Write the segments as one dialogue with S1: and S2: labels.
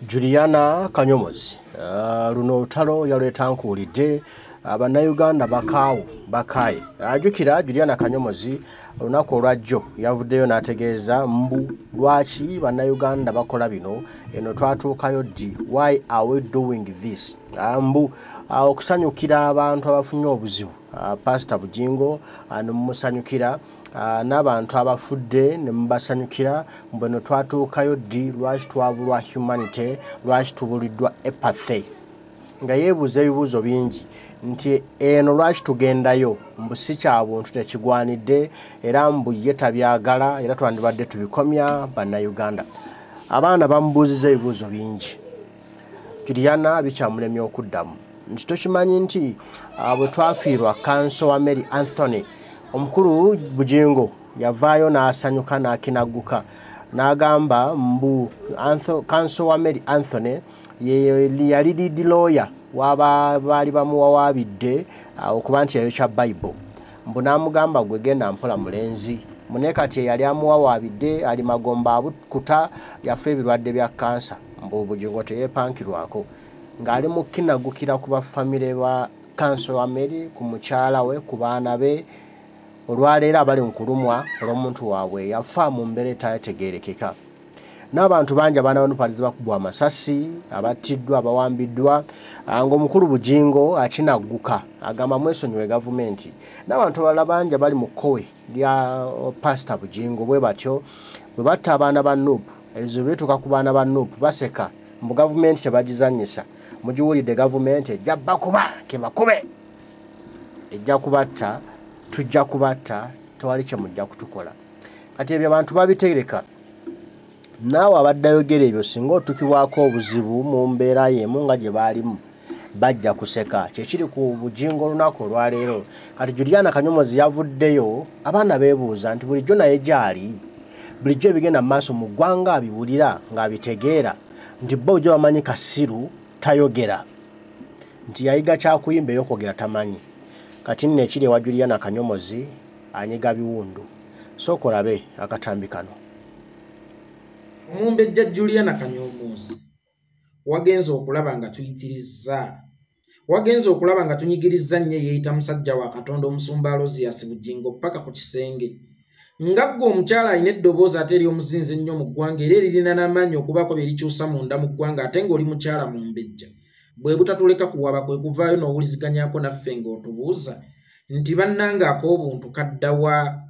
S1: Juliana Kanyomozi luno olutalo yalwetankuulidde Bannayuganda bakaawu bakaaye. Ajjukira Juliana Kanyomozi olunaku olwajjo yavuddeyo n'ategeeza mbu lwaki Bannayuganda bakola bino, eno twatuukayo ddi, why are we doing this? Mbu okusanyukira abantu abafunye obuzibu, Pastor Bugingo ne mumusanyukira, n'abantu abafudde ne mubasanyukira, mbu eno twatuukayo ddi, lwaki twabulwa humanity, lwaki tubuliddwa empathy? Nga yeebuuza ebibuuzo bingi nti eno lwaki tugendayo, mbu si kya buntu, tekigwanidde, era mbu ye tabyagala, era twandibadde tubikomya Bannayuganda. Abaana bamubuuzizza ebibuuzo bingi, Juliana bikyamulemye okuddamu nti tokimanyi nti bwe twafiirwa Kanso wa Mary Anthony, omukulu Bugingo yavaayo n'asanyuka n'akinagguka n'agamba mbu Kanso wa Mary Anthony yali lead lawyer waba baali bamuwawaabidde okuba nti yayokya Bible, mbu n'amugamba gwe genda mpola mulenzi, mune kati eyali amuwawaabidde ali magomba abukuta, yafa ebirwadde bya kansa, mbu Bugingo teyeepankirwako, ng'ali mu kinaggukira ku bafamire ba Kanso wa Mary, ku mukyala we, ku baana be, olwaleero abali mu kulumwa olw'omuntu waabwe yafa mu mbeera etategeerekeka. N'abantu bangi abaana ba Nuparizi bakubwa amasasi, abattiddwa, abawambiddwa, ng'omukulu Bugingo akinagguka agamba mwesonyiwe gavumenti. N'abantu abalala bangi abali mu kkowe lya Pastor Bugingo bwe batyo bwe batta abaana ba Nup, ebizibu bituuka ku baana ba Nup, baseka mbu gavumenti tebagizannyisa. Mugiwulidde gavumenti ejja bakuba kebakube, ejja kubatta, tujja kubatta, tewali kye mujja kutukola. Kati ebyo abantu babiteereka. Naawe abadde ayogera ebyo singa otukibwako obuzibu mu mbeera y'emu nga gye baalimu, bajja kuseka. Kyekiri ku Bugingo olunaku olwaleero. Kati Juliana Kanyomozi yavuddeyo, abaana beebuuza nti bulijjo naye gy'ali, bulijjo ebigenda mu maaso mu ggwanga abiwulira ng'abitegeera, nti bo bulijjo bamanyi kasiru tayogera, nti yayiga kyakuyimba ey'okwogera tamanyi. Kati nno ekiri ewa Juliana Kanyomozi anyiga biwundu. Sooka olabe akatambi kano.
S2: Omumbejja Juliana Kanyomozi wagenze okulaba nga tuyitirizza, wagenze okulaba nga tunyigirizza nnyo yeeyita musajja wa Katonda omusumba Aloysius Bugingo paka ku kisenge. Nga ggwe omukyala alina eddoboozi ate ery'omuzinzi ennyo mu ggwanga era eririna n'amaanyi okubaako bye likyusa munda mu ggwanga ate ng'oli mukyala mumbejja, bwe butatuleka kuwaba kwe kuvaayo n'owuliziganyaako naffe ng'otubuuza nti bannange ak'obuntu kadda wa,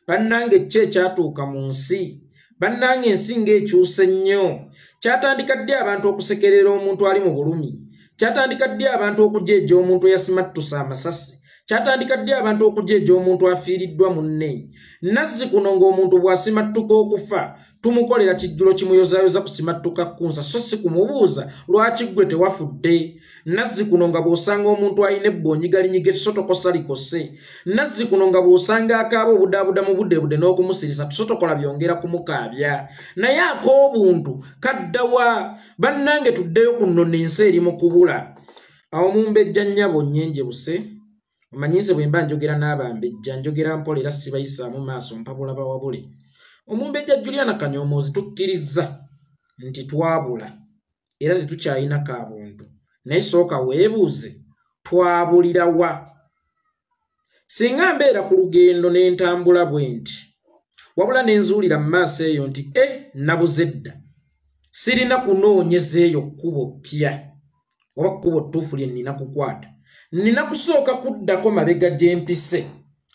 S2: bannange ki ekyatuuka mu nsi, bannange ensi ng'ekyuse nnyo. Kyatandika ddi abantu okusekerera omuntu ali mu bulumi? Kyatandika ddi abantu okujeeja omuntu eyasimattusa amasasi? Kyatandika ddi abantu okujeeja omuntu afiiriddwa munne? Nazzi kuno ng'omuntu bw'asimattuka okufa tumukolera kijjulo kimuyozaayoza kusimattuka kkunsa, so si kumubuuza lwaki ggwe tewafudde. Nazzi kuno nga bw'osanga omuntu alina ebbonyiga linyiga ekisotokosa likose. Nazzi kuno nga bw'osanga akaaba obudaabuda mu budde n'okumusirisa, tusotokola byongera kumukaabya. Naye ak'obuntu kadda wa? Bannange tuddeyo ku nnono, ensi eri mu kubula. Awo mumbejja nnyabo nnyenjebuse, omanyi nze bwe mba njogera n'abambejja njogera mpola era sibayisaamu maaso, mpabula bawabule. Omumbejja Juliana Kanyomozi tukkiriza nti twabula era tetukyalina kabuntu, naye sooka weebuuze twabulira wa? Singa mbeera ku lugendo n'entambula bwe nti, wabula ne nzuulira mu maaso eyo nti nabuze dda, sirina kunoonyeza eyo kkubo ppya oba kkubo ttuufu lye nnina kukwata, nnina kusooka kuddako mabega gye mpise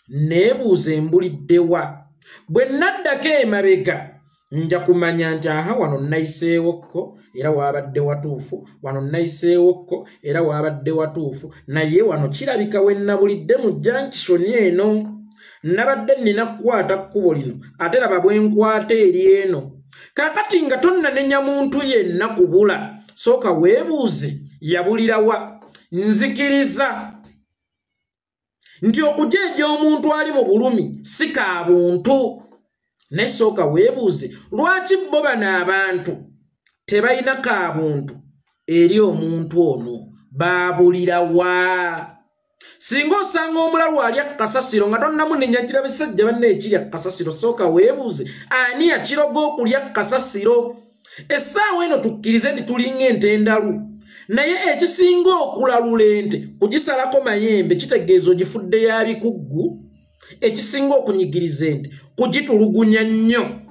S2: neebuuze embulidde wa. Bwe nnaddako emabega nja kumanya nti aha wano nnayiseewokko era waabadde watuufu, wano nnayiseewokko era waabadde watuufu, naye wano kirabika we nnabulidde mu junction eno nabadde nnina kukwata kkubo lino ate laba bwe nkwata eri eno. Kaakati nga tonnanenya muntu yenna kubula, sooka weebuuze yabulira wa. Nzikiriza nti okujeeja omuntu ali mu bulumi si ka buntu, naye sooka weebuuze lwaki bo bano abantu tebalina ka buntu eri omuntu ono, baabulira wa? Singa osanga omulalu alya kasasiro nga tonnamunenya kira bisajja banne ekirya kasasiro, sooka weebuuze ani yakiroga okulya kasasiro. Essaawa eno tukkirize nti tulinga ente endalu, naye ekisinga okulalula ente kugisalako mayembe kitegeeza ogifudde ya bikuggu. Ekisinga okunyigiriza ente kugitulugunya nnyo.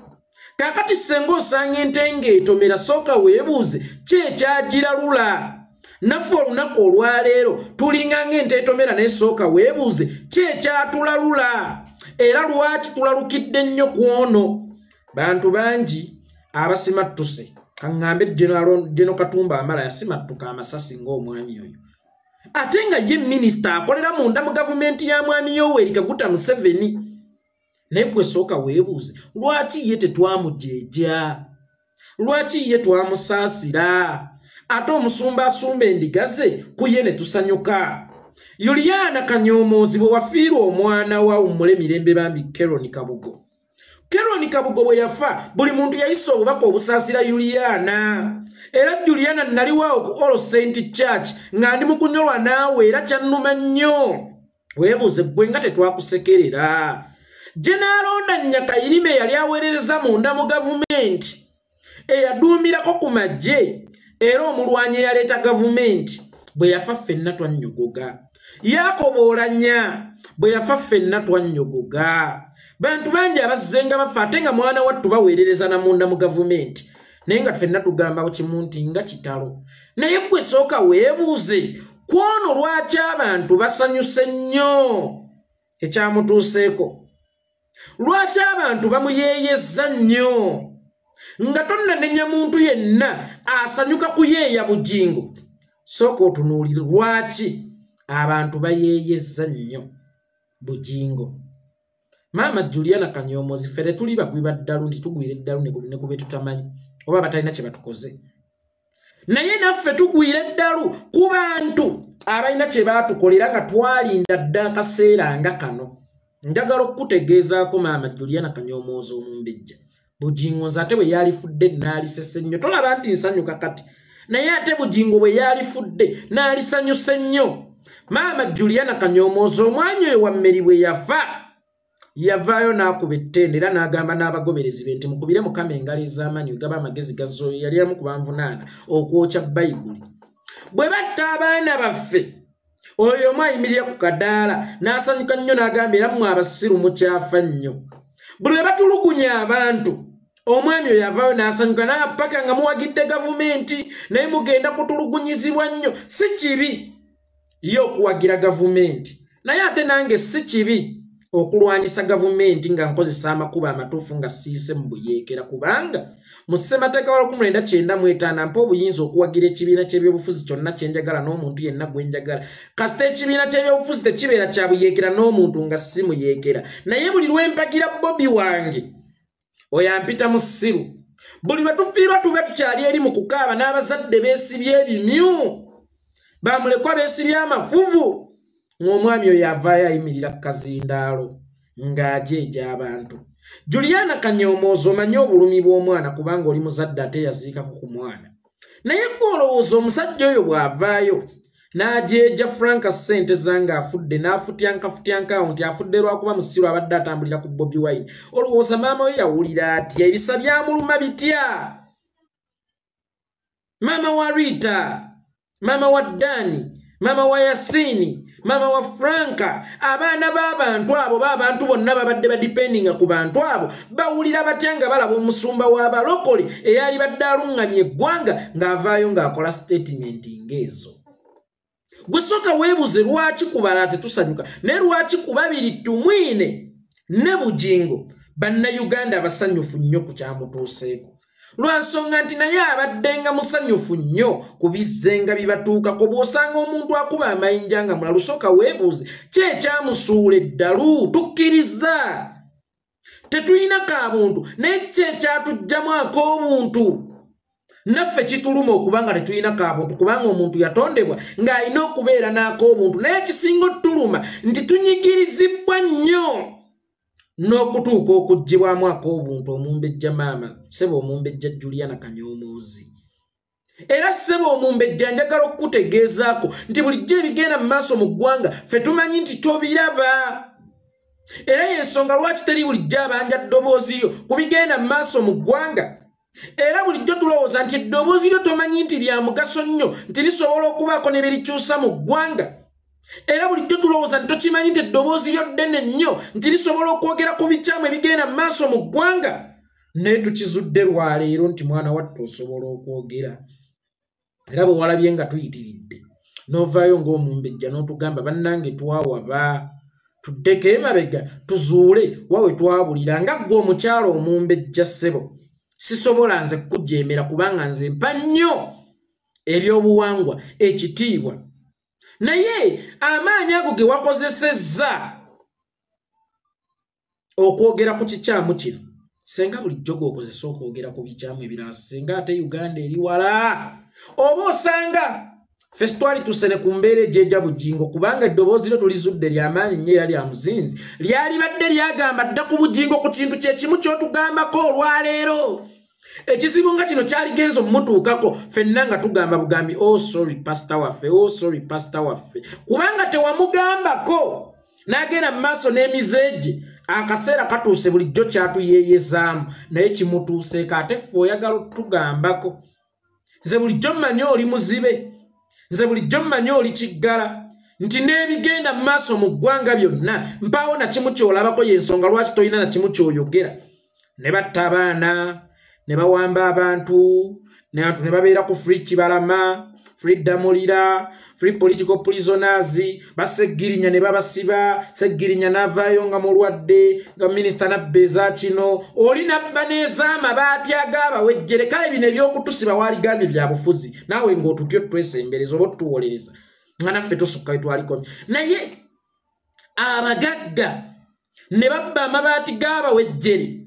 S2: Kaakati ssenga osanga ente ng'etomera, sooka weebuuze ki ekyagiralula. Naffe olunaku olwaleero tulinga ng'ente etomera, naye sooka weebuuze ki ekyatulalula era lwaki tulalukidde nnyo ku ono. Bantu bangi abasimattuse. Kaŋŋambe General Katumba Amala yasimattuka amasasi ng'omwami oyo, ate nga ye minisita akolera munda mu gavumenti ya mwami Yoweri Kaguta Museveni. Naye gwe sooka weebuuze lwaki ye tetwamujeeja, lwaki ye twamusaasira, ate omusumba asumba endiga ze ku ye ne tusanyuka. Juliana Kanyomozi bwe wafiirwa omwana wa Wummule Mirembe bambi Keron Kabugo, Keron Kabugo bwe yafa buli muntu yayisa obubaka obusaasira Juliana. Era Juliana naliwaawo ku All Saint Church nga ndi mu kunyolwa naawe, era kyannuma nnyo. Weebuuze ggwe nga tetwakusekerera. General Nyakayirime yali aweerereza munda mu gavumenti, eyaduumirako ku magye era omulwanyi eyaleeta gavumenti, bwe yafa ffenna twannyogoga. Yakobo Olanya bwe yafa ffenna twannyogoga. Bantu bangi abazzenga bafa ate nga mwana wattu baweerereza na munda mu gavumenti, naye nga ffenna tugamba kimu nti nga kitalo. Naye ggwe sooka weebuuze ku ono lwaki abantu basanyuse nnyo ekyamutuuseeko, lwaki abantu bamuyeeyezza nnyo. Nga tonnanenya muntu yenna asanyuka kuyeeya Bugingo, sooka otunuulire lwaki abantu bayeeyezza nnyo Bugingo. Maama Juliana Kanyomozi, ffe tetuli bagwi ba ddalu nti tugwira eddalu ne ku be tutamanyi oba batalina kye batukoze, naye naffe tugwira eddalu ku bantu abalina kye baatukolera nga twalinda dda akaseera nga kano. Njagala okukutegeezaako maama Juliana Kanyomozi omumbejja, Bugingo nze ate bwe yalifudde n'alisese nnyo. Tolaba nti nsanyuka kati, naye ate Bugingo bwe yalifudde n'alisanyuse nnyo. Maama Juliana Kanyomozi omwami oyo wa Mmeri bwe yafa, yavaayo n'akuba ettendo era n'agamba n'abagoberezi be nti mukubire Mukama engalo ez'amaanyi ogaba amagezi gazooyo. Yali amu ku banvunaana okwokya Bayibuli. Bwe batta abaana baffe, oyo omu ayimirira ku kadaala n'asanyuka nnyo n'agamba era mmwe abasiru mukyafa nnyo. Buli lwe batulugunya abantu, omwami oyo avaayo n'asanyuka n'apaka nga muwagidde gavumenti, naye mugenda kutulugunyizibwa nnyo. Si kibi ye okuwagira gavumenti, naye ate nange si kibi okulwanyisa gavumenti nga nkozesa amakubo amatuufu nga siise mu buyeekera, kubanga mu ssemateeka wa 1995 mpa obuyinza okuwagira ekibiina ky'ebyobufuzi kyonna kye njagala n'omuntu yenna gwe njagala. Kasita ekibiina ky'ebyobufuzi tekibeera kya buyeekera n'omuntu nga si muyeekera. Naye buli lwe mpagira Bobi wange oyo ampita musiru. Buli lwe tufiirwa tube tukyali eri mu kukaaba n'abazadde beesibye ebimyu, bamulekwa beesibye amafuvu, ng'omwami oyo avaayo ayimirira ku kazindaalo ng'ajeeja abantu. Juliana Kanyomozi omanyi obulumi bw'omwana kubanga oli muzadde ate yaziikako ku mwana. Naye ggwe olowooza omusajja oyo bw'avaayo n'ajeeja Frank ssente zange afudde n'afutyankafutyanka nti afudde lwakuba musiru abadde atambulira ku Bobi Wine, olowooza maama we yawulira atya? Ebisa byamuluma bitya? Maama wa Rita, maama wa Dani, maama wa Yasini, maama wa Franka, abaana b'abantu abo b'abantu bonna babadde badipendinga ku bantu abo, bawulira batya nga balaba omusumba w'abalokole eyali badde aluŋŋamya eggwanga ng'avaayo ng'akola sitatimenti ng'ezo. Gwe sooka weebuuze lwaki ku balala tetusanyuka, naye lwaki ku babiri Tumwine ne Bugingo bannayuganda abasanyufu nnyo ku kyamutuuseeko. Lwa nsonga nti naye abaddenga musanyufu nnyo ku bizzenga bibatuukako. Bw'osanga omuntu akuba amayinja nga mulalu, sooka weebuuze ki ekyamusuula eddalu. Tukkiriza tetulina kabuntu, naye ki ekyatuggyamu ak'obuntu? Naffe kituluma okuba nga tetulina kabuntu, kubanga omuntu yatondebwa ng'alina okubeera n'ak'obuntu. Naye ekisinga otuluma nti tunyigirizibwa nnyo n'okutuuka okuggyibwamu ak'obuntu. Omumbejja maama ssebo omumbejja Juliana Kanyomozi, era ssebo omumbejja njagala okukutegeezaako nti bulijjo ebigenda mu maaso mu ggwanga ffe tumanyi nti tobiraba, era y'ensonga lwaki teri bulijjo abanja ddoboozi lyo ku bigenda mu maaso mu ggwanga. Era bulijjo tulowooza nti eddoboozi lyo tomanyi nti lya mugaso nnyo, nti lisobola okubaako ne birikyusa mu ggwanga. Era bulijjo tulowooza nti tokimanyi nti eddoboozi lyo ddene nnyo, nti lisobola okwogera ku bikyamu ebigenda mu maaso mu ggwanga. Naye tukizudde lwaleero nti mwana wattu osobola okwogera. Era bwe walabye nga tuyitiridde n'ovaayo ng'omumbejja n'otugamba bannange twawaba, tuddeko emabega tuzuule wawe twabulira. Nga ggwe omukyala omumbejja ssebo, sisobola nze kukujeemera kubanga nze mpa nnyo ebyobuwangwa ekitiibwa. Naye amaanyi ago ge wakozesezza okwogera ku kikyamu kino, senga bulijjo g'okozesa okwogera ku bikyamu ebirala, senga ate Uganda eri wala. Oba osanga ffe twali tusene ku mbeera egyeja Bugingo, kubanga eddoboozi lyo tulizudde ly'amaanyi nnyo era lya muzinzi, lyalibadde lyagamba dda ku Bugingo ku kintu kye kimu ky'otugambako olwaleero. Ekizibu nga kino kyaligenza omutuukako ffenna nga tugamba bugambi, oh sorry pastor waffe, oh sorry pastor waffe, kubanga tewamugambako n'agenda mu maaso n'emize gye. Akaseera katuuse bulijjo kyatuyeeyezaamu naye kimutuuseeko, ate ffe oyagala otugambako. Nze bulijjo mmanyi oli muzibe, nze bulijjo mmanyi oli kiggala, nti n'ebigenda mu maaso mu ggwanga byonna mpaawo na kimu ky'olabako. Y'ensonga lwaki tolina na kimu ky'oyogera. Ne batta abaana, ne bawamba abantu, n'abantu ne babeera ku free Kibalama, free Damulira, free political prisoners, baseggirinya ne babasiba, Seggirinya n'avaayo nga mulwadde, nga minisita nabba eza kino, oli nabba n'ez'amabaati ag'abawejjere. Kale bino ebyokutusiba waaligambye bya bufuzi, naawe ng'otutyo twesembereza oba otuwolereza nga naffe tusukka we twalikomye. Naye abagagga ne babba amabaati g'abawejjere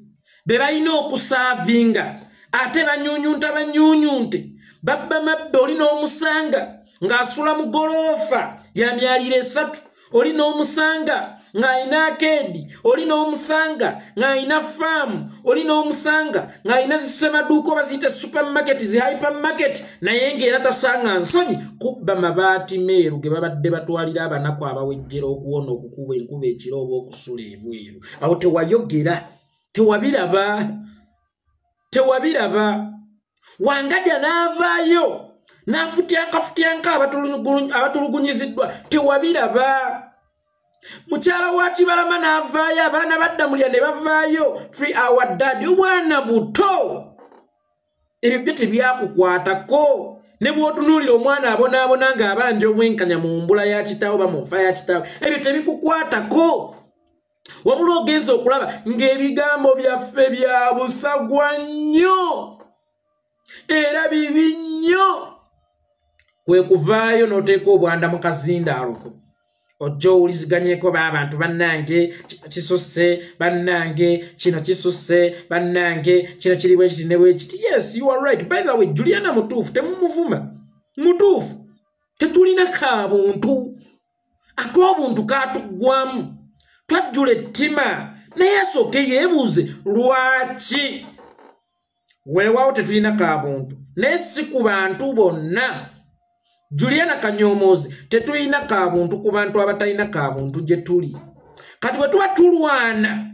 S2: be balina okusaavinga, ate banyuunyunta banyuunyunte, babba mabbe. Oli n'omusanga ng'asula mu goloofa ya myaliro 3, oli n'omusanga ng'alina akeedi, oli n'omusanga ng'alina faamu, oli n'omusanga ng'alina zisemaduuka oba ziyite supermarket, zi hypermarket, naye ng'era tasanga nsonyi kubba mabaati meeru ge babadde batwalira abanaku abawejjera okuwona okukuba enkuba ekiro oba okusula ebweru. Awo tewayogera, tewabiraba, tewabiraba. Wangadya n'avaayo n'afutyanka abatulugunyiziddwa, tewabiraba. Mukyala wa Kibalama n'avaayo, abaana baddamulya ne bavaayo, free our dad, obwana buto. Ebyo byo tebyakukwatako. Ne bw'otunuulira omwana abonaabona ng'abanja obwenkanya mu mbula ya kitaawe oba mu nfa ya kitaawe, ebyo tebikukwatako. Wabula ogenza okulaba ng'ebigambo byaffe bya busagwa nnyo era bibi nnyo. Kwe kuvaayo n'oteeka obwanda mu kazindaalo ko, ojja owuliziganyeko b'abantu, bannange kino kisusse, bannange kino kisusse, bannange kino kiri bwe kiti ne bwe kiti. Yes, you are right. By the way, Juliana mutuufu, temumuvuma, mutuufu. Tetulina kabuntu, ak'obuntu katuggwamu, twajjula ettima. Naye asooke yeebuuze lwaki. Weewaawo tetulina kabuntu, naye si ku bantu bonna. Juliana Kanyomozi, tetulina kabuntu ku bantu abatalina kabuntu gye tuli. Kati bwe tuba tulwana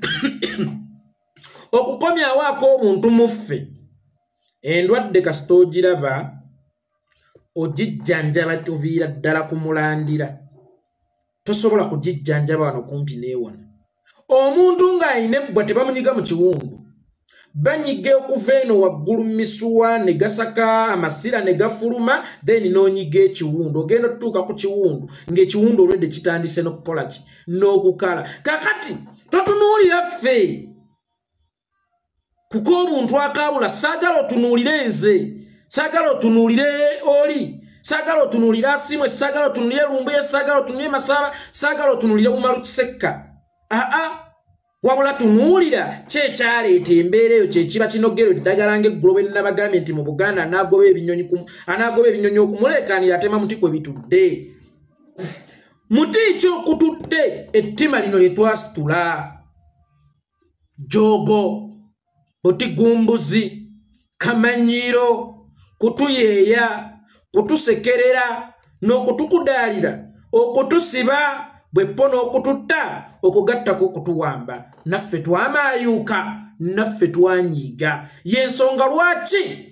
S2: okukomyawo ak'obuntu mu ffe, endwadde kasita ogiraba ogijjanjaba tuviira ddala ku mulandira, tosobola kugijjanjaba wano kumpi n'ewona. Omuntu ng'alina ebbwa tebamunyiga mu kiwundu, banyiga okuva eno waggulu mu misuwa ne gasaka amasira ne gafuluma, then n'onyiga ekiwundu. Ogenda otutuuka ku kiwundu ng'ekiwundu olwedde kitandise n'okukola ki, n'okukala. Kakati totunuulira ffe kuko obuntu akaabula. Saagala otunuulire nze, saagala otunuulire oli, saagala otunuulire Asimwe, saagala otunuulire Lumbuye, saagala otunuulire Masaba, saagala otunuulire Umaru Kisekka. Aa, wabula tunuulira kyekyaleeta embeera eyo, kyekiba kinogero eddagala ng'eggulo bwe nnabagambye nti mu Buganda anaagoba ebinyonyi okumuleekaanira atema muti kwe bitudde. Muti ki okutudde ettima lino lye twasitula? Joogo, butigumbuzi, kamanyiiro, kutuyeeya, kutusekerera n'okutukudaalira, okutusiba bwe ppo n'okututta, okugattako okutuwamba. Naffe twamaayuka Naffe twanyiiga. Y'ensonga lwaki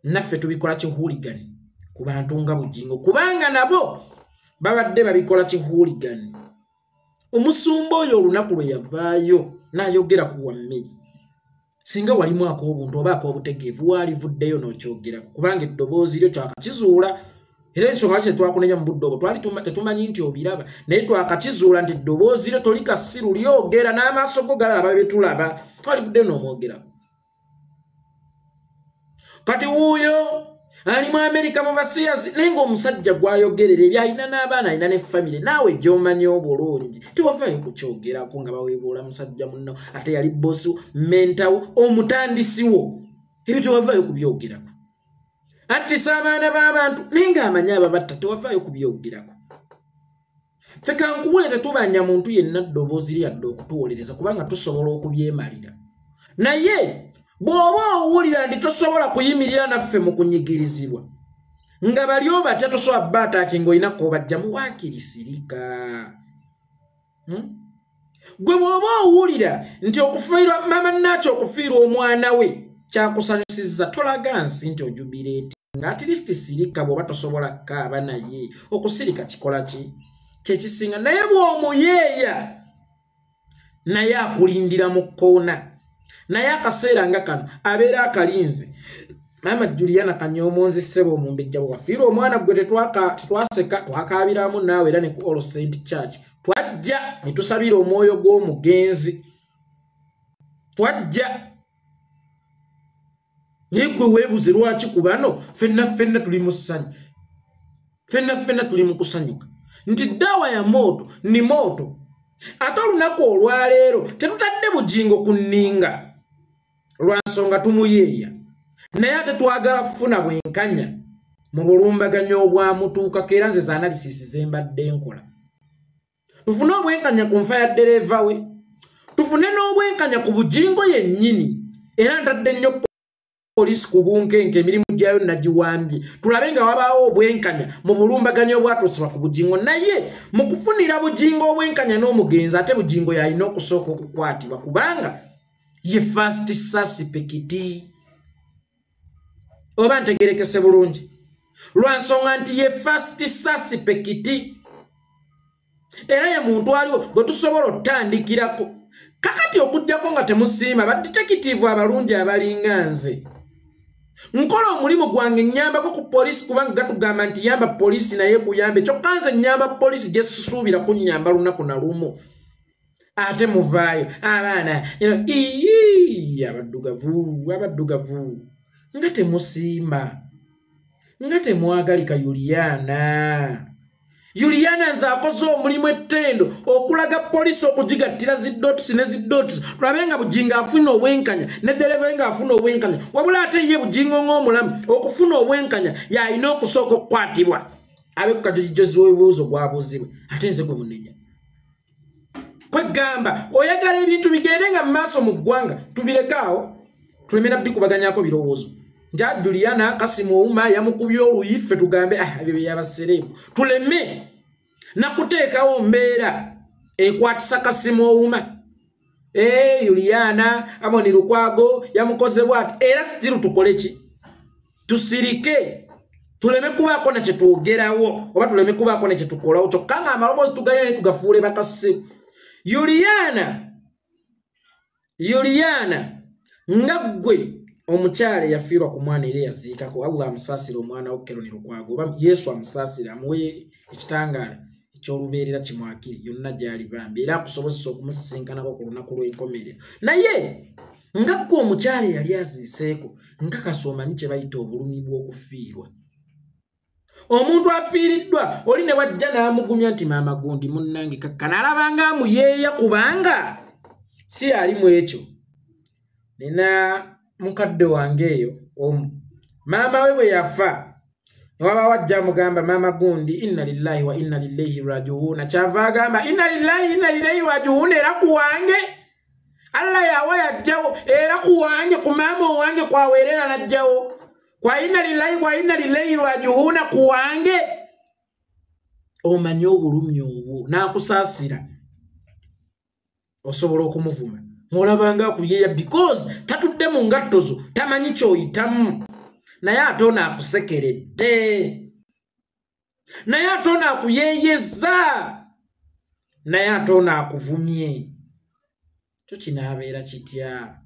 S2: naffe tubikola kihuligani ku bantu nga Bujingo, kubanga nabo babadde babikola kihuligani. Omusumba oyo olunaku lwe yavaayo n'ayogera ku Wammiri, singa walimu ak'obuntu oba ak'obutegeevu waalivuddeyo n'okyogerako, kubanga eddoboozi lyo twakakizuula. Era ensonga lwaki tetwakunenya mu budde obwo, twali tetumanyi nti obiraba, naye twakakizuula nti eddoboozi lyo toli kasiru, lyogera n'amaaso go galaba bye tulaba, twalivuddeyo n'omwogerako. Kati wuuyo ali mu Amerika mu basiyazi, naye ng'omusajja gw'ayogerera ebyo alina n'abaana, alina ne famire, naawe gy'omanyi obulungi tewafaayo kukyogerako nga baweebuula musajja munno, ate yali bossi mentawo, omutandisi wo, ebyo tewafaayo kubyogerako. Attisa abaana b'abantu naye ng'amanyi ababatta, tewafaayo kubyogerako. Ffe kankubule tetubanja muntu yenna ddoboozi lye yadde okutuwolereza, kubanga tusobola okubyemalira. Naye bw'oba owulira nti tosobola kuyimirira naffe mu kunyigirizibwa, nga bali obatya tosobola baataaki ng'olina k'obajjamu, waakiri sirika. Gwe bw'oba owulira nti okufiirwa mama Naaki, okufiirwa omwana we kyakusanyusizza, tolaga nsi nti ojubireeti, nga at least sirika. Bw'oba tosobola kukaaba, naye okusirika kikola ki kyekisinga. Naye bw'omuyeeya naye akulindira mu kkoona, naye akaseera nga kano abeera akalinze. Maama Juliana Kanyomozi ssebo omumbejja, bwe wafiirwa omwana gwe tetwaseka, twakaabiramu naawe, era ne ku All Saint Church twajja ne tusabira omwoyo gw'omugenzi, twajja. Naye gwe weebuze lwaki ku bano ffenna ffenna tuli mu ssanyu, ffenna ffenna tuli mu kusanyuka nti ddawa ya mooto ni mooto. Ate olunaku olwaleero tetutadde Bujingo ku nninga lwa nsonga tumuyeeya, naye ate twagala kufuna bwenkanya mu bulumbaganyi obwamutuukako. Era nze za analysis ze mbadde nkola, tufune obwenkanya ku nfa ya ddereeva we, tufune n'obwenkanya ku Bujingo yennyini. Era ntadde nnyo poliisi ku bunkenke, emirimu gyayo nagiwambye, tulabe nga wabaawo obwenkanya mu bulumbaganyi obwatuusibwa ku Bujingo. Naye mu kufunira Bujingo obwenkanya n'omugenzi, ate Bujingo yalina okusooka okukwatibwa, kubanga ye first suspect. Oba ntegerekese bulungi? Lwa nsonga nti ye first suspect, era ye muntu aliwo gwe tusobola otutandikirako kakati. Okugjako nga temusiima badetective abalungi abalinga nze, nkola omulimu gwange, nnyambako ku poliisi, kubanga gatugamba nti yamba poliisi naye kuyambe. Kyokka nze nnyamba poliisi gye sisuubira kunnyamba lunaku na lumu, ate muvaayo abaana ii abaddugavu, abaddugavu nga temusiima, nga temwagalika Juliana. Juliana nze akoze omulimu ettendo okulaga poliisi, okugigattira zi dots ne zi dots, tulabe nga Bujingo afuna obwenkanya ne ddereeva nga afuna obwenkanya. Wabula ate ye Bujingo ng'omulamu okufuna obwenkanya y'alina okusooka okukwatibwa, abe ku kajojijozi w'ebibuuzo gwabuuzibwe, ate nze gwe munenya. Kwegamba oyagala ebintu bigende nga mu maaso mu ggwanga, tubirekaawo tuleme nabbikubaganyako birowoozo nti Juliana Kasimu Ouma yamukubye oluyi, ffe tugambe ah, ebyo byabasereebu, tuleme nakuteekawo mbeera ekwatisa Kasimu Ouma. Juliana Amoni Lukwago yamukoze bw'ati, era still tukole ki? Tusirike, tuleme kubaako ne kyetwogerawo oba tuleme kubaako ne kyetukolawo, kyokka nga amaloboozi tugalina ne tugafuule bakasiru. Juliana, Juliana nga ggwe omukyala eyafiirwa ku mwana era eyaziikako, Allah amusaasire omwana wo Keroni Lukwago, oba Yesu amusaasire amuwe ekitangaala eky'olubeerera kimwakiri yonna gy'ali bambi, era akusobozesa okumusisinkanako ku lunaku lw'enkomerero. Naye nga ggwe omukyala eyali aziiseeko, nkakasa omanyi kye bayita obulumi bw'okufiirwa. Omuntu afiiriddwa oli ne wajja n'amugumya nti maama gundi munnange kakkana, alaba nga amuyeeya kubanga si ali mu ekyo. Nina mukadde wange eyo omu, maama we bwe yafa newabaawo ajja amugamba maama gundi inna lillahi wa inna ilaihi rajiuuna, kyava agamba inna lillahi inna ilaihi rajiuuna, era ku wange Allah yawa yajjawo, era ku wange ku maama owange kwaweerera najjawo kwa inna lillahi wa inna ilaihi rajiuuna ku wange. Omanyi obulumi obwo, n'akusaasira osobola okumuvuma Ng'olabanga akuyeeya because tatudde mu ngatto zo, tamanyi ky'oyitamu. Naye ate ono akusekeredde, naye ate ono akuyeeyezza, naye ate ono akuvumye. Kyo kinaabeera kitya?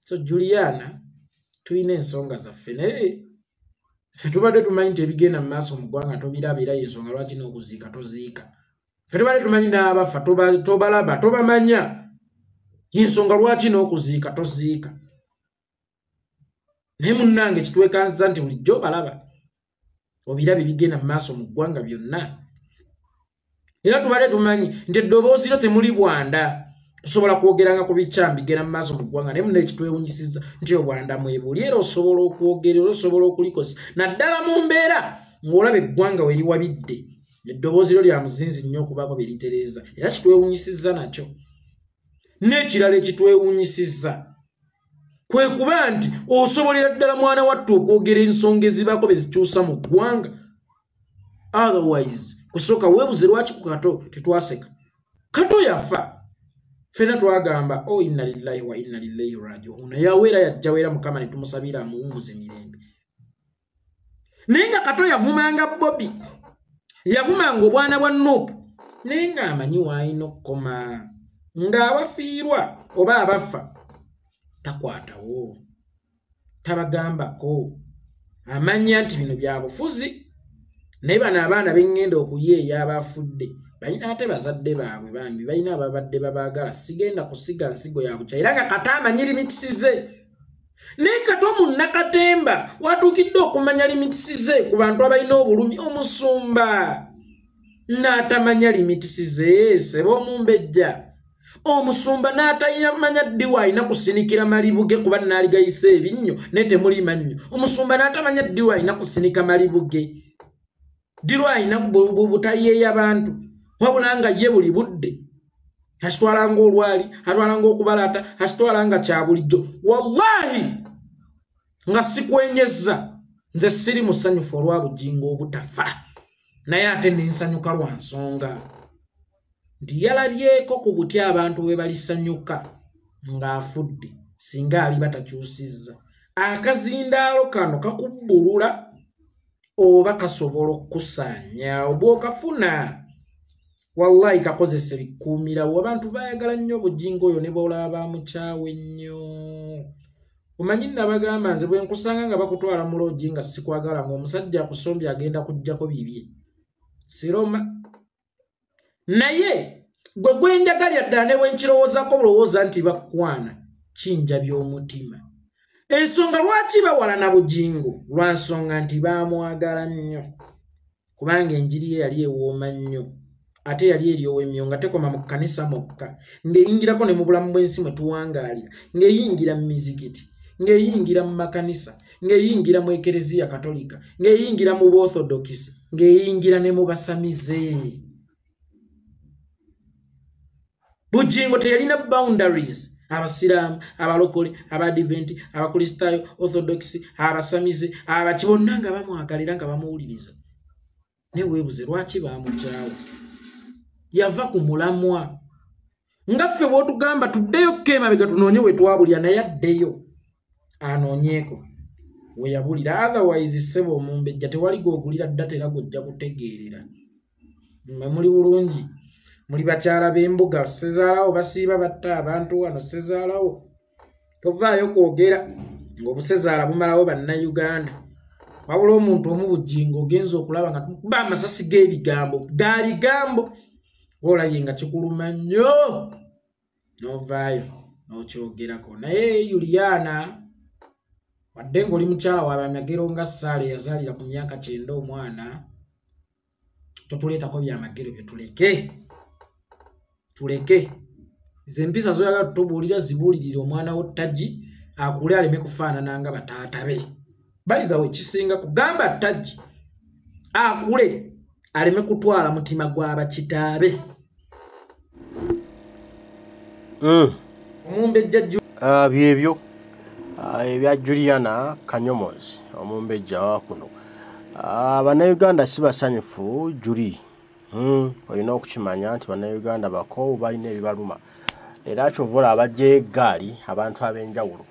S2: So Juliana, tulina ensonga zaffe, naye ffe tubadde tumanyi nti ebigenda mu maaso mu ggwanga tobiraba, era y'ensonga lwaki n'okuziika toziika. Ffe tubadde tumanyi n'abafa tobalaba, tobamanya, y'ensonga lwaki n'okuziika toziika. Naye munnange kitwekanziza nti bulijjo obalaba, obiraba ebigenda mu maaso mu ggwanga byonna. Era tubadde tumanyi nti eddoboozi lyo temuli bwanda kusobola kwogeranga ku bikyamu bigenda mu maaso mu ggwanga. Naye munnaye kitwewunyisizza nti obwanda mwebuli, era osobola okwogera, era osobola okulikosa, naddala mu mbeera ng'olaba eggwanga we liwabidde. Eddoboozi lyo lya muzinzi nnyo okubaako bye litereeza, era kitwewunyisizza nakyo. N'ekirala ekitwewunyisizza kwe kuba nti osobolera ddala mwana wattu okwogera ensonga ezibaako bye zikyusa mu ggwanga. Otherwise kusooka weebuze lwaki ku Kato tetwaseka. Kato yafa, ffenna twagamba o inna lillahi wa inna ilaihi rajiun. Yaweera yajjawo era Mukama ne tumusabira amuwummuze mirembe. Naye nga Kato yavumanga Bobi, yavumanga obwana bwa Nup, naye ng'amanyi w'alina okukoma, ng'abafiirwa oba abafa takwatawo, tabagambako, amanya nti bino bya bufuzi. Naye bano abaana b'eŋŋenda okuyeeya abafudde balina ate bazadde baabwe bambi, balina ababadde babaagala, sigenda kusiga nsigo ya bukya. Era nga Kato amanyi limits ze. Naye Kato munnakatemba watuukidde okumanya limits ze ku bantu abalina obulumi. Omusumba n'atamanya limits ze, ssebo omumbejja. Omusumba n'atamanya ddi w'alina kusinikira malibuge kuba naaligayisa ebinnyo naye temuli mannyo. Omusumba n'atamanya ddi w'alina kusinika malibuge, ddi lw'alina butayeeya bantu, wabula nga ye buli budde akitwala ng'olwali, atwala ng'okubalaata, akitwala nga kya bulijjo. Wallahi nga sikwenyezza, nze siri musanyufu olwa Bugingo obutafa, naye ate ne nsanyuka lwa nsonga nti yalabyeko ku butya abantu bwe balisanyuka ng'afudde singa aliba takyusizza. Akazindaalo kano kakubbulula oba kasobola okukusaanyaawo bw'okafuna. Wallahi kakozesa ebikuumirawo. Abantu baayagala nnyo Bugingo oyo ne bw'olaba bamukyawe nnyo. Omanyi nabagamba nze bwe nkusanga nga bakutwala mu loogi nga sikwagala, ng'omusajja akusombye agenda kuggyako bibye, siroma. Naye gwe gwenjagalira ddala ne bwe nkirowoozaako bulowooza nti bakkwana, kinjabya omutima. Ensonga lwaki bawalana Bugingo lwa nsonga nti baamwagala nnyo, kubanga enjiri ye yali ewooma nnyo, ate yali eryowa emyoyo nga tekoma mu kkanisa mwokka, ng'eyingirako ne mu bulamu bw'ensi mwe tuwangaalira, ng'eyingira mu mizikiti, ng'eyingira mu makanisa, ng'eyingira mu Ekereziya Katolika, ng'eyingira mu Buorthodokisi, ng'eyingira ne mu basamize. Bugingo teyalina boundaries. Abasiraamu, abalokole, abadiventi, abakristaayo, orthodox, abasamize, abaki bonna nga bamwagalira nga bamuwuliriza. Naye weebuze lwaki baamukyawa. Yava ku mulamwa. Nga ffe bw'otugamba tuddeyo ko emabega tunoonye we twabulira, naye addeyo anoonyeeko we yabulira. Otherwise ssebo omumbejja tewali gw'ogulira data era gw'ojja kutegeerera. Mmwe muli bulungi, muli bakyala b'embuga, ssezaalawo basiiba batta abantu wano, ssezaalawo tovaayo kwogera ng'obusezaala bumalawo Bannayuganda. Wabula omuntu omu Bugingo ogenza okulaba nga tukuba amasasi g'ebigambo ga bigambo, olabye nga kikuluma nnyo n'ovaayo n'okyogerako. Naye Juliana, wadde ng'oli mukyala wa bamagero nga Ssaala eyazaalira ku myaka 90 omwana, totuleetako byamagero bye, tuleke tuleke. Ze empisa z'oyagala tutubuulira zibuulirire omwana wo Tagi akule aleme kufaanana nga bataata be. By the way, kisinga kugamba Tagi akule aleme kutwala mutima gw'abakitaabe. Omumbejja
S1: Byebyo ebya Juliana Kanyomozi omumbejja wa kuno. Bannayuganda si basanyufu Juli. Olina okukimanya nti Bannayuganda bakoowu, balina ebibaluma. Era kyova abajja eggaali abantu ab'enjawulo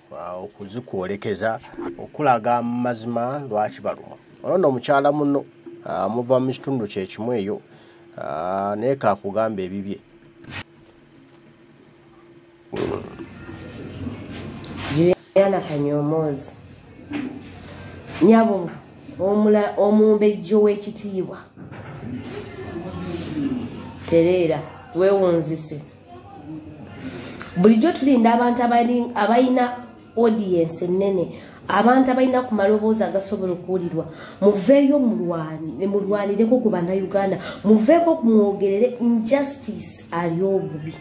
S1: okuzikwolekeza okulaga amazima lwaki balumwa. Ono nno omukyala muno muva mu kitundu kye kimu eyo, naye kaakugamba ebibye.
S3: Juliana Kanyomozi, nyabo omumbejjo w'ekitiibwa, tereera weewunzise. Bulijjo tulinda abantu abalina audience ennene, abantu abalina ku maloboozi agasobola okuwulirwa. Muveeyo mulwanireko ku bannayuganda, muveeko mwogerere injustice ali obubi.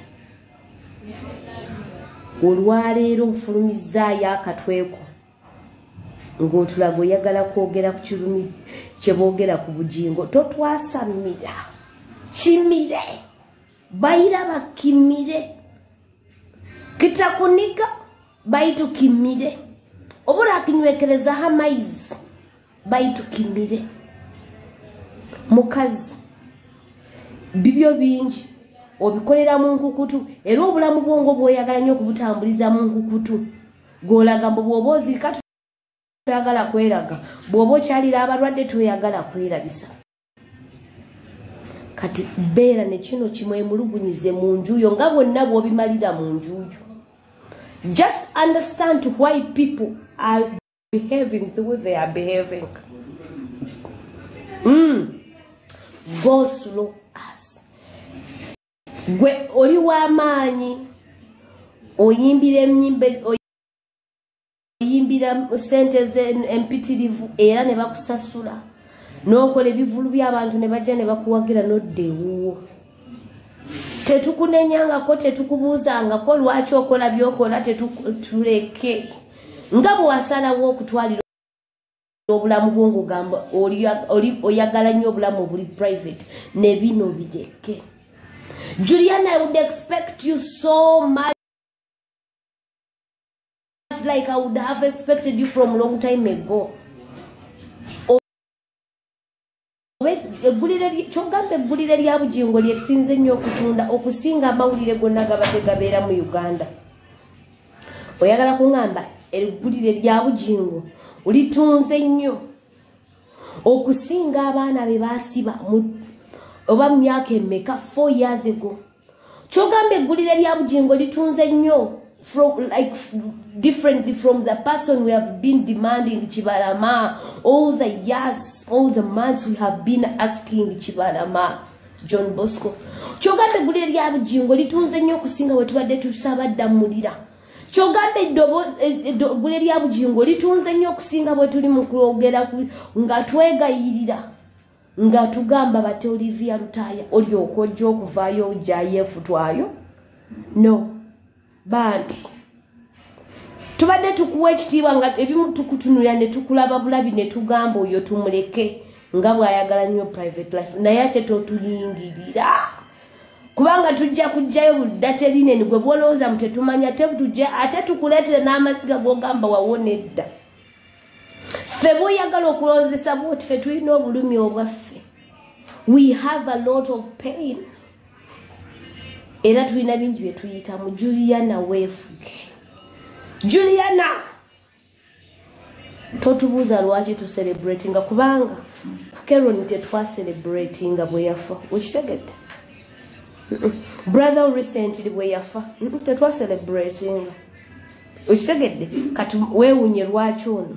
S3: Olwaleero nfulumizzaayo akatweko ng'otulaga oyagala kwogera ku kirumi kye boogera ku Bugingo. Totwasamira, kimire, bayira bakimire, kitakunika baitu kimire, obura akinywekerezaho amaizi baitu kimire. Mukazi, bibyo bingi obikolera mu nkukutu, era obulamu bwongo bw'oyagala nnyo okubutambuliza mu nkukutu. Gw'olaga mbu bw'oba ozirika toyagala kweraga, bw'oba okyalira abalwadde toyagala kwerabisa. Kati beera ne kino kimwemulugunyize mu njuyo nga bwonna bw'obimalira mu njuyo. Just understand why people are behaving the way they are behaving. Go slow as. Gwe oli w'amaanyi, oyimbira ennyimba, oyimbira sente empitirivu era ne bakusasula, n'okola ebivvulu by'abantu ne bajja ne bakuwagira n'odda ewuwo. Tetukunenyangako, tetukubuuzangako lwaki okola by'okola, tuleke. Nga bwe wasalawo okutwalira obulamu bwo ng'ogamba oyagala nnyo obulamu obuli private, ne bino bireke. Juliana, I would expect you so much, like I would have expected you from a long time ago. Kyogamba eggulire lya Bugingo lyesinze nnyo okutunda okusinga amawulire gonna gabadde gabeera mu Uganda. Oyagala kuŋŋamba eggulire lya Bugingo litunze nnyo okusinga abaana be baasiba oba mu myaka emeka 4 years ago. Kyogamba eggulire lya Bugingo litunze nnyo from like differently from the person we have been demanding Kibalama all the years, all the months we have been asking Kibalama John Bosco. Kyogamba eggulire lya Bugingo litunze nnyo okusinga bwe tubadde tusaba ddamulira. Kyogamba eggulire lya Bugingo litunze nnyo okusinga bwe tuli mu kwogera nga twegayirira nga tugamba bate Olivia Lutaaya olyoka ojja okuvaayo ojjayo efutwayo. No. Bambi tubadde tukuwa ekitiibwa nga ebimu tukutunulira ne tukulaba bulabi ne tugamba oyo tumuleke nga bw'ayagala nnyo private life, naye ate totuyingirira kubanga tujja kujjayo buddate linene gwe bw'olowooza mu tetumanya, ate tukuleetere n'amasiga g'ogamba wawona edda. Ffe bw'oyagala okulowoozesa bw'oti, ffe tulina obulumi obwaffe. We have a lot of pain. Era tulina bingi bye tuyitamu. Juliana, weefuge. Juliana, totubuuza lwaki tucelebratinga, kubanga ku Keron tetwacelebratinga bwe yafa. Okitegedde? Brother recently bwe yafa tetwacelebratinga. Okitegedde? Kati weewunye lwaki ono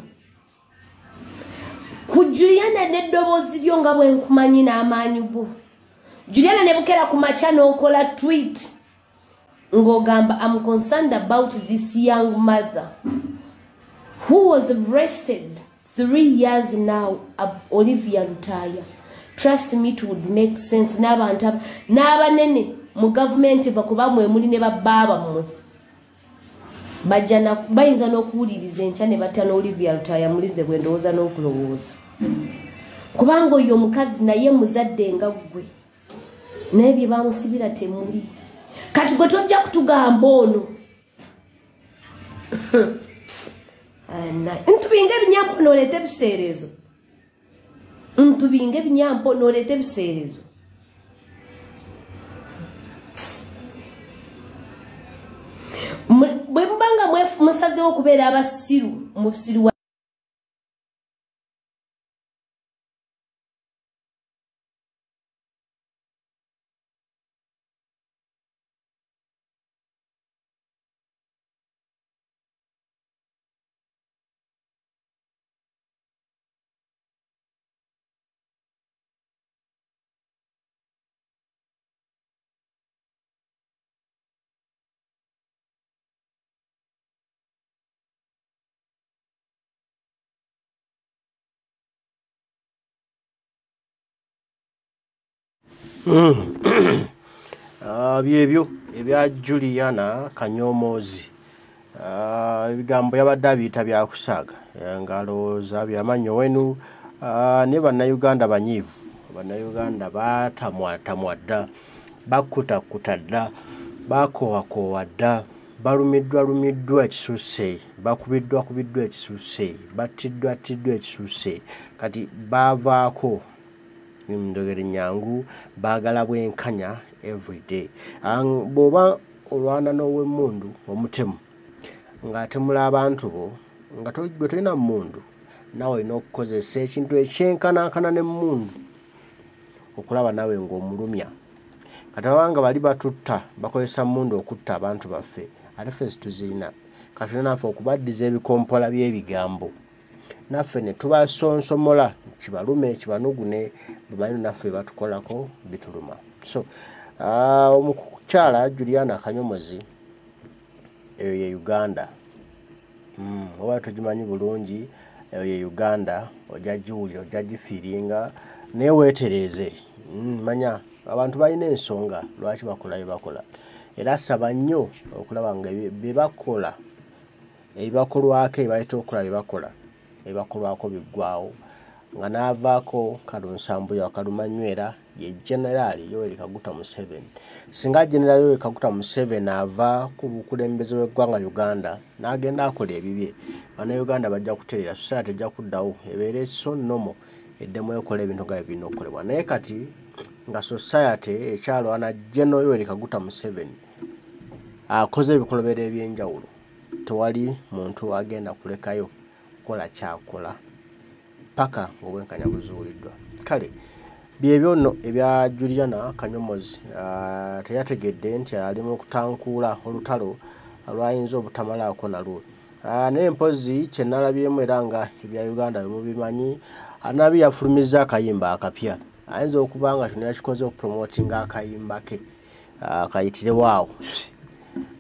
S3: ku Juliana n'eddoboozi lyo nga bwe nkumanyi n'amaanyi go. Juliana, ne bukera ku makya n'okola tweet ng'ogamba, "I'm concerned about this young mother who was arrested 3 years now, Olivia Lutaaya. Trust me, it would make sense n'abantu n'abanene mu gavumenti bakuba mwe muli ne babbaaba mmwe bajja bayinza n'okuwuliriza enkya ne batta n'Olivia Lutaaya." Mulize bwe ndowooza n'okulowooza, kubanga oyo omukazi naye muzadde nga ggwe, naye bye bamusibira temuli. Kati gwe tojja kutugamba ono ntubinga ebinyampo n'oleeta ebiseerezo, ntubinga ebinyampo n'oleeta ebiseerezo. Bwe mubanga musazeewo okubeera abasiru, musiru.
S1: Byebyo ebya Juliana Kanyomozi. Ebigambo yabadde abiyita byakusaaga ng'alowooza byamannyo wenu. Ne Bannayuganda banyiivu, Bannayuganda batamwatamwa dda, bakkutakkuta dda, bakoowakoowa dda, balumiddwa lumiddwa ekisusse, bakubiddwa kubiddwa ekisusse, battiddwa ttiddwa ekisusse. Kati baavaako njogera nnyangu, baagala bwenkanya everyday. Bw'oba olwana n'ow'emmundu omutemu ng'atemula abantu bo nga gwe tolina mmundu, naawe olina okukozesa ekintu ekyenkanankana n'emmundu okulaba naawe ng'omulumya. Kati abanga bali batutta bakozesa mmundu okutta abantu baffe, ate ffe situzirina. Kati tulina naffe okubaddiza ebikompola by'ebigambo, naffe ne tubasonsomola kibalume kibanugune, bamanyi naffe batukolako bituluma. So omukyala Juliana Kanyomozi, eyo ye Uganda. Oba togimanyi bulungi, eyo ye Uganda, ojja giwulira, ojja gifiiringa, naye weetereeze. Manya abantu balina ensonga lwaki bakola bye bakola, era saba nnyo okulaba nga bye bakola ebibakolwako, ebibayita okukola bye bakola ebibakolwako biggwawo. Nga n'avaako Kalunsambuya Kalumanywera ye Generaali Yoweri Kaguta Museveni. Singa Generaali Yoweri Kaguta Museveni ava ku bukulembeze bw'eggwanga Uganda n'agenda akola ebibye, Bannayuganda bajja kutereera, society ejja kuddawo ebeere so normal, eddemu ekola ebintu nga bwe birina okukolebwa. Naye kati nga society ekyalwana General Yoweri Kaguta Museveni akoze ebikolobero eby'enjawulo, tewali muntu agenda kulekayo kukola kyakola paka ng'obwenkanya buzuuliddwa. Kale byebyo nno ebya Juliana Kanyomozi. Teyategedde nti ali mu kutankuula olutalo lwayinza obutamalaako nalwo. Naye mpozzi kye nalabyemu, era nga ebya Uganda bwe mubimanyi, Anabi yafulumizza akayimba akapya. Ayinza okuba nga kino yakikoze okupromotinga akayimba ke kayitirewo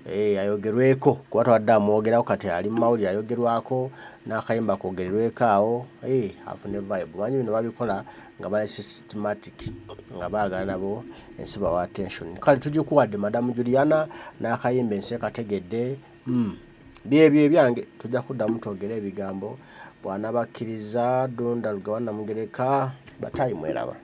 S1: ayogerweko, kuba twadde amwogerako, kati ali mu mawulire ayogerwako n'akayimba koogererweko awo, afune vibe. Manyi bino babikola nga bali systematic, nga baagala nabo ensi bawa attention. Kale tugikuwadde Madamu Juliana n'akayimba ensi ekategedde. Byebyo ebyange, tujja kuddamu twogere ebigambo bw'anabakkiriza. Ddunda Lugawa Namugereka, batayi mweraba.